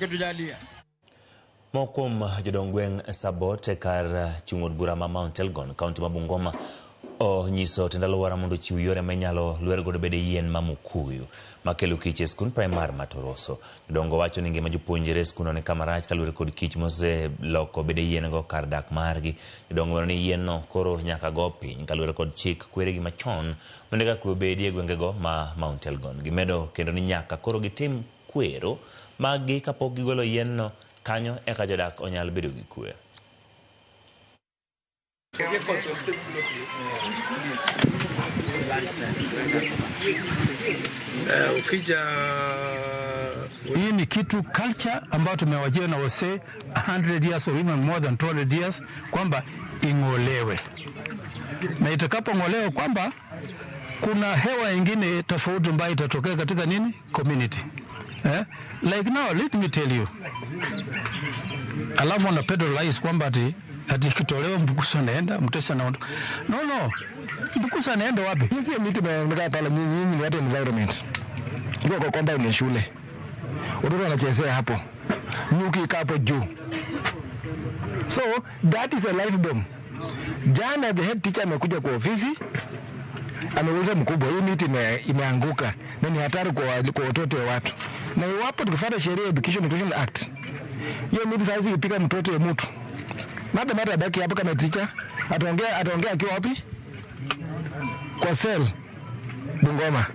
akitujalia. Moko kuom jodong gweng' Sabot e kar chung' od bura ma Mount Elgon, kaunti ma Bungoma, onyiso tend alwora mondo ochiw yore ma inyalo lwer godo bede yien ma mukuyu makelo kich e skund primar ma Toroso. Jodongo wacho ni ngima jopuonjre e skundno ni kama rach kaluwore kod kich moseloko bede yien go kar dak margi. Jodongo wacho ni yien no koro nyaka go piny kaluwore kod chik kweregi machon mondo eka kwe obedi e gwengego ma Mount Elgon. Gimedo kendo ni nyaka koro gitim kwero mag gi kapok gigolo yien no kanyo eka jodak onyal bedo gi kwe. Ukija Hii ni kitu culture ambayo tumewajia na wasee 100 years or even more than 200 years kwamba ing'olewe, na itakapong'olewa kwamba kuna hewa ingine tofauti ambayo itatokea katika nini community, eh? Like now let me tell you, alafu wana pedalize kwamba ati ikitolewa Mbukusu anaenda, Mutesi anaondoka. No, no, Mbukusu anaenda wapi? Hizi miti imeonekana pale, nyinyi ni watu environment. Iko kwa compound ya shule. Watoto wanachezea hapo. Nyuki iko hapo juu. So that is a life bomb. Jana the head teacher amekuja kwa ofisi, ameuliza mkubwa, hii miti imeanguka na ni hatari kwa watoto wa watu. Na iwapo tukifuata sheria ya Education Inclusion Act, hiyo miti sasa ikipiga mtoto ya mtu, mata mata abaki hapo kama teacher, ataongea akiwa wapi? Kwa cell Bungoma.